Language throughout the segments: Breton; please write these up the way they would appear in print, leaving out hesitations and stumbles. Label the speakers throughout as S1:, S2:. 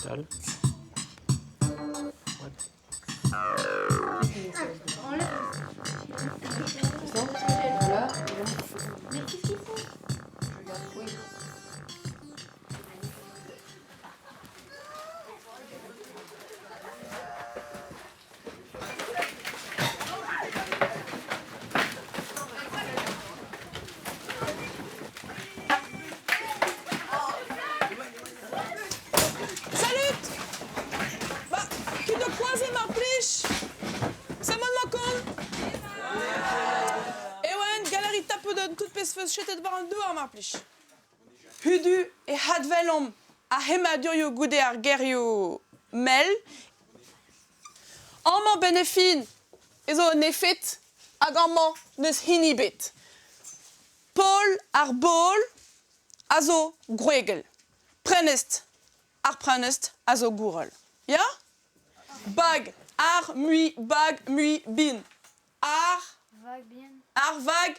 S1: Tal.
S2: Salut Ba, ket ho kroazet mar plij Samon Makon Ewen, galerie tapout un tout pezh feus chetet war an douar mar plij. Hudu e hadvelomp ar c'hemmadurioù goude ar gerioù mell. Amañ benn e fin ez zo un efed hag amañ n'eus hini ebet. Paol ar Baol a zo gwregel. Prenestr ar prenestr a zo gourel. Ya? Bag ar mui bag mui bin. Ar
S3: Vag bihan.
S2: Ar vag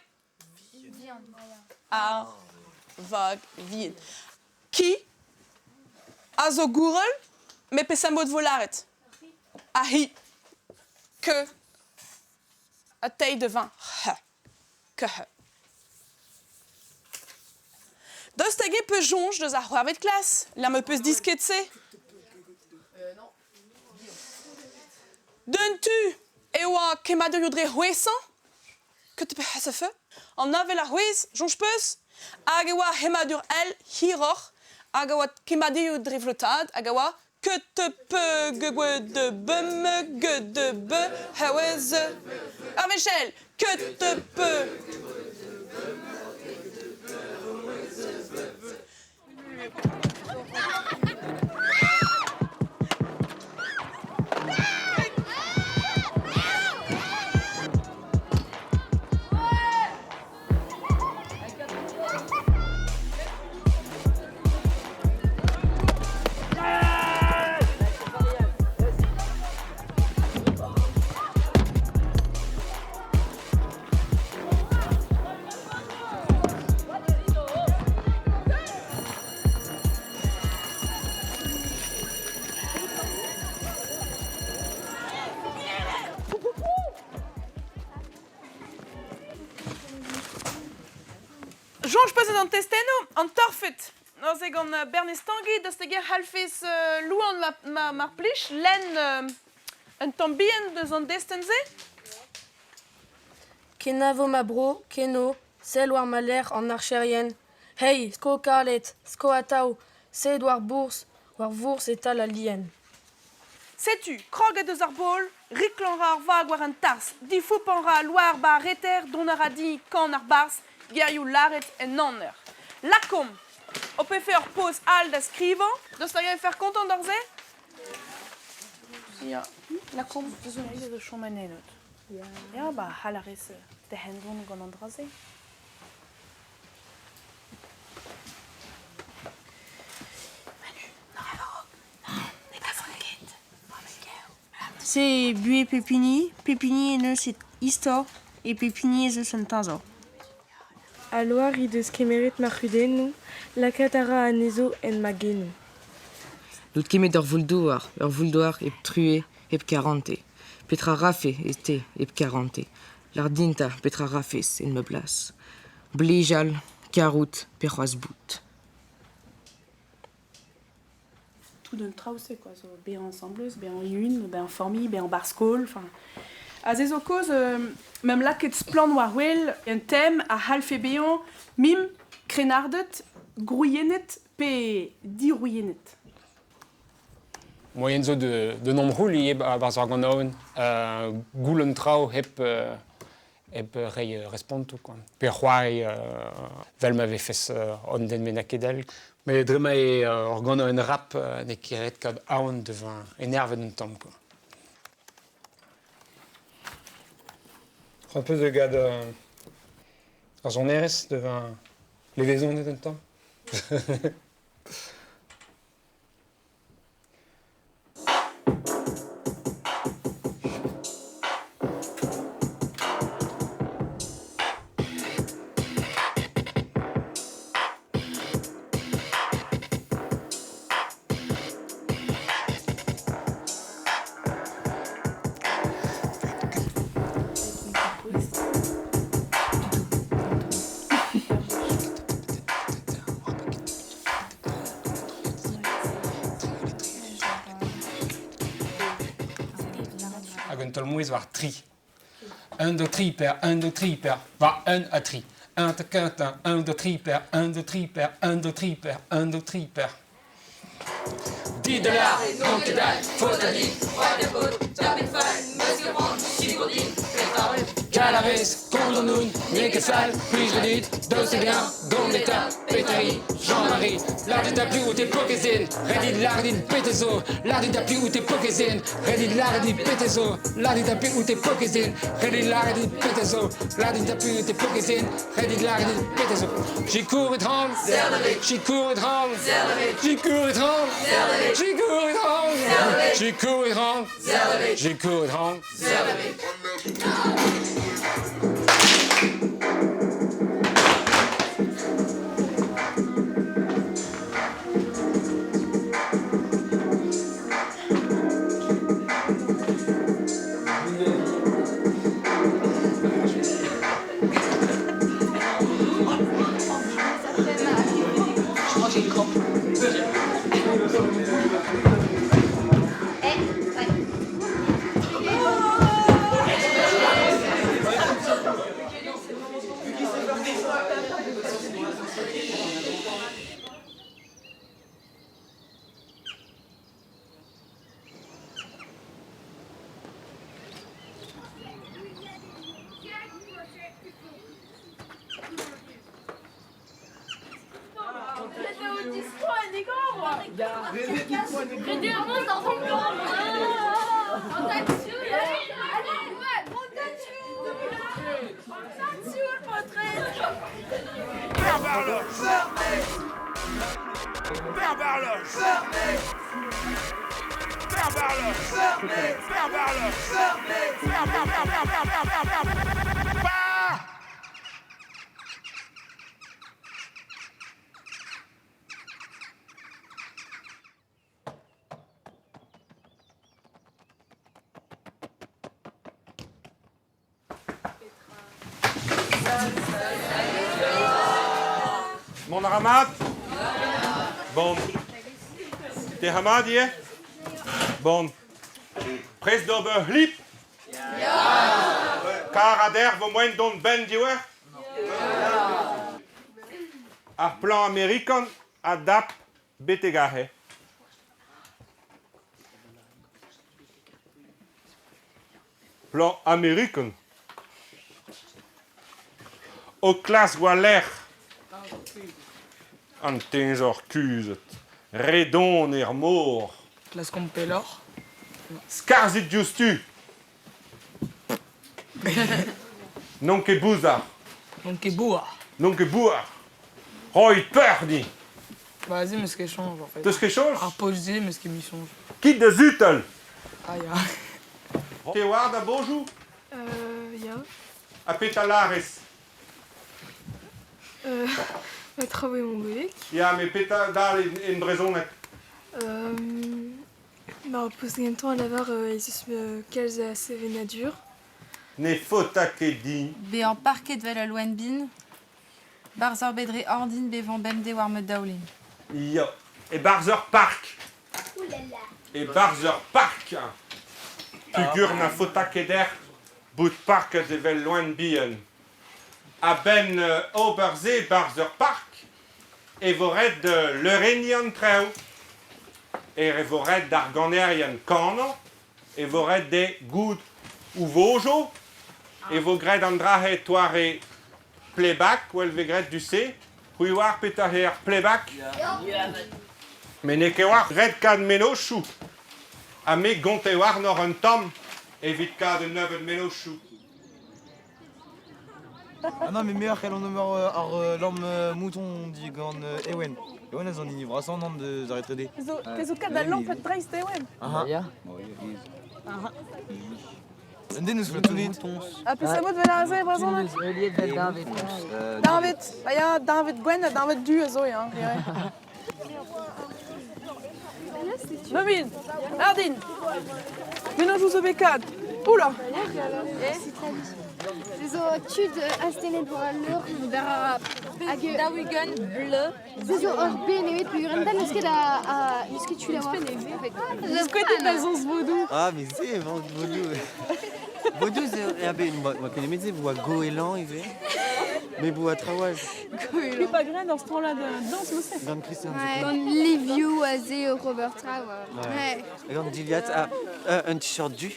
S3: Bihan.
S2: Ar vag vihan. Ki a zo gourel, met peseurt mod vo lâret? Ar c'hi. Que a teil de vin. C'h. Que. Daoust hag e peus soñj deus ar c'hwec'hvet klas? Lec'h ma peus disket se? D'un tu e oa kemmadurioù dre c'hwezhañ, ket An avel a c'hwezh, soñj 'peus? Hag e oa hemadur all hiroc'h hag a oa kemmadurioù dre vlotaat hag a oa K T P G G D B M G D B H Z. Ar wech K T P. Soñj 'peus eus an testennoù, an torfed. Neuze gant Bernez Tanguy, daoust hag e c'hallfes louan ma, mar plij, lenn un tamm bihan deus an destenn-se?
S4: Kenavo ma bro, keno, sell war ma lerc'h an archerien. Hey, sko kalet, sko atav, sed war bourzh, war vourzh e-tal al lien.
S2: Setu, kroget eus ar bol, riklañ 'ra ar vag war an tarzh, difoupañ 'ra al loar 'ba ar reter, dont a ra din kan ar barzh, gerioù lâret en aner. Lakaomp ho pefe ur poz all da skrivañ, daoust hag e vefec'h kontant d'ar se? Ya, lakaomp zo da chom en enod. Ya, ba c'hall a rez derc'hen dont gant an dra-se.
S4: Se buhez pep hini, pep hini en deus e istor e pep hini ez eus un teñzor.
S5: Al loar he deus kemeret ma c'hudennoù, lakaat a ra anezho en ma genoù.
S1: N'out ket met ur voul-douar, ur voul-douar hep truez, hep karantez. Petra 'rafe te hep karantez? Lâr din 'ta petra 'rafes en ma blas. Blejal, karout pe c'hoazh bout.
S6: Tout un traoù-se quoi, zo bezañ ensemble, bezañ yun, bezañ familh, bezañ 'barzh skol, enfin. Aze zo kaoz meump lakaet splann war-wel un tem a c'hallfe bezañ mimp krennarded gwriennet pe diwriennet.
S7: Moaien zo d'un amc'houl ivez a-barzh ar ganaouenn. Goul an traoù hep hep reiñ respontoù quoi. Pe c'hoari 'vel ma vefes un den bennaket all. Met dre ma eo ur ganaouenn rap n'eo ket ret kaout aon da vezañ enervet un tamm quoi.
S8: Un peu de gad ar sonerezh da vezañ levezonet un tamm.
S7: mouezh war tri. Un, deux, tri, per, un, deux, tri, per, war un ha tri. Un, deux, quatre, un, un, deux, tri, per, un, deux, tri, per, un, deux, tri, per, un, deux, tri, per. 10 dollars, non que dalle, faute à dit, Calavès, Condon-Noun, Niekefal, puis je dit, Dossé bien, Gondeta, Pétari, Jean-Marie, l'art plus où t'es pokézine, Ready l'ardine, Pétezo, l'art plus où t'es pokézine, Ready l'ardine, Pétezo, l'art plus où t'es pokézine, Ready l'ardine, Pétezo, l'art plus où t'es pokézine, Ready l'ardine, Pétezo. J'ai couru tremble, j'ai couru tremble, j'ai couru tremble, j'ai couru tremble, j'ai couru tremble, j'ai couru tremble.
S1: Je crois que j'ai une crampe.
S9: Mont a ra mat? Bon. Te ra mat ivez? Bon. Prest d'ober hlip? Kar a der vo moaien dont 'benn diwec'h? Ar plan amerikan a dap betek aze. Plan amerikan. O klask war-lerc'h an teñzor kuzhet, re don er mor.
S1: Klaskomp pelloc'h.
S9: Skarzhit diouzhtu. N'on ket bouzar.
S1: N'on ket boar.
S9: N'on ket boar. Roit peur din.
S1: Vas-y, meus ket soñj en fait.
S9: Teus ket soñj?
S1: Ar paotr-se meus ket mui soñj.
S9: Kit da zutel.
S1: Ah ya.
S9: Te oar da bonjour?
S5: Ya.
S9: Ha petra lârez?
S5: Ma traoù eo mongolek.
S9: Ya, met petra dal en brezhoneg?
S5: Mar peus gentañ a lavar ez eus kalz a sevenadur.
S9: Ne faota ket din.
S10: Bezañ parket 'vel ul loen bihan, 'barzh ur bed re ordin bevañ bemdez war ma daoulin.
S9: Ya, e-barzh ur park. E-barzh ur park. Pugur na faota ket dec'h bout parket evel loen bihan. A-benn ober se 'barzh ur park e vo ret leurenniñ an traoù. E vo ret d'ar ganerien kanañ, e vo ret dezhe goût ouvojo, e vo graet an dra-se toare playback, wel vez graet du-se. C'hwi oar petra eo ar playback? Met n'eo ket war ret kad mennozhioù. Ha me 'gonte warnoc'h un tamm evit kad un nebeud mennozhioù.
S11: Ah non, mais meilleur qu'elle en demeure ar lamm mouton digant Ewen. Ewen a zo an hini vrasañ nann deus ar 3D.
S6: Zo, te zo kat al lampad dreist Ewen.
S11: Ah
S1: Ya.
S6: Ah.
S11: Un den eus Flatonit.
S6: Ha peseurt mod 'vel aze e brezhoneg? Dañved. Ah ya, dañved gwenn ha dañved du a zo, ya. Meumin, Ardin, Mennozhioù zo bet kad. Oula.
S3: Se zo tud astennet war al leur ober a hag
S10: Daou-ugent bleu.
S3: Se zo ur ben evet peogwir un den n'eus ket a, a n'eus ket tu da war.
S6: N'eus ket da zonz vodou.
S11: Ah mais c'est, vaudou. Bodeus eo er bet, oa ket nemet se, oa goelan ivez. Mais boa trawaz.
S6: Goelan. Pa graet ur strollad dañs mouse.
S11: Gant Christian
S3: Ouais. Gant livioù aze Robert Traoù. Ouais.
S11: Gant dilhad, ah, un t-shirt du.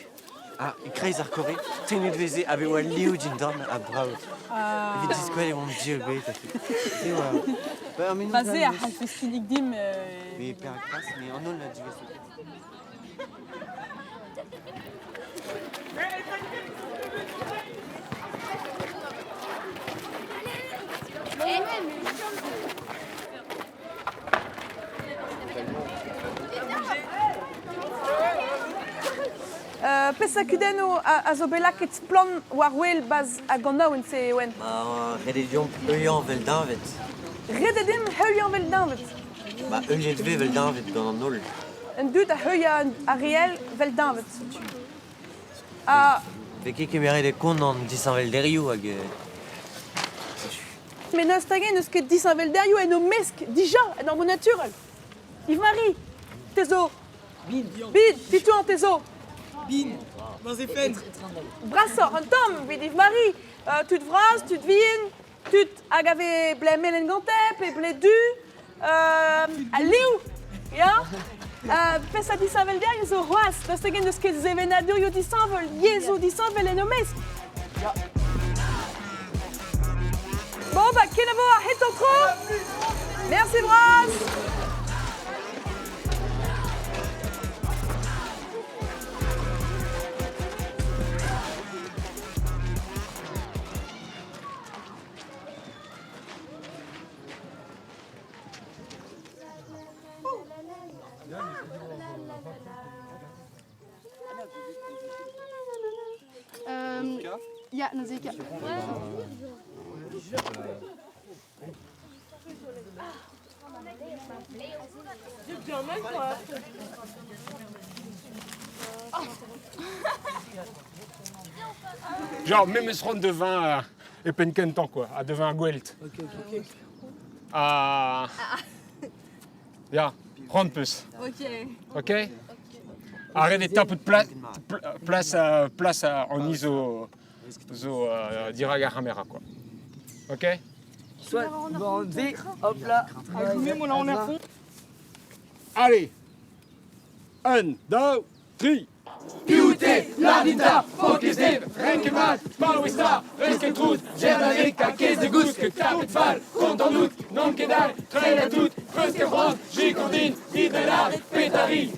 S11: Ah, e-kreiz ar Kore, tennet veze ha bet oa liv dindan ha brav. Evit diskouez e oamp dieubet ha tout. Se oa... Ba, ur
S6: Ba se a c'hallfes kinnig dimp.
S11: Mais perak pas, mais an holl a divezo.
S2: Peseurt kudennoù a zo bet lakaet splann war wel bas hag an awen-se, Ewen?
S11: Ret eo deomp heuliañ 'vel deñved.
S2: Ret eo dimp heuliañ 'vel deñved.
S11: Ba heuliet 'vez 'vel deñved gant an holl.
S2: An dud a heulia ar re all 'vel deñved. Ha...
S11: Vez ket kemeret e kont an disheñvelderioù hag...
S2: Met n'eus hag-eñ n'eus ket disheñvelderioù en o mesk dija en ur mod naturel. Yves-Marie, te zo
S1: Bin.
S2: Bin, Titouan, te zo
S1: Bin. Marzefenn.
S2: Brasoc'h un tamm evit Yves-Marie. Tud vras, tud vihan, tud hag a vez blez melen gante pe blez du. Al liv, ya. Peseurt disheñvelderioù zo c'hoazh? Daoust hag-eñ n'eus ket sevenadurioù disheñvel, yezhoù disheñvel en o mesk?
S1: Ya.
S2: Bon, bah, kenavo a-hed an tro. Merci bras.
S3: Ya, Nausicaa.
S7: Genre, memes c'hoant de vin e penn kentañ quoi, ha devant ar gwelt. Ha... Ya, c'hoant 'peus.
S3: Ok.
S7: Ok? Arrêt e tapout pla plas plas an izo zo dirak ar c'hamera quoi. Ok?
S1: Soit bandé, hop là.
S7: Allez! Un, daou, tri!
S12: Piv out-te, Lardita, paourkaezh den, renket mat, paouez 'ta, rez ket trouz, Gerdalek ha kez da gousket, tapet fall, kontant out, n'on ket dall, treiñ ha tout, 'peus ket c'hoant, sikour din, dit da lâret petra 'ri.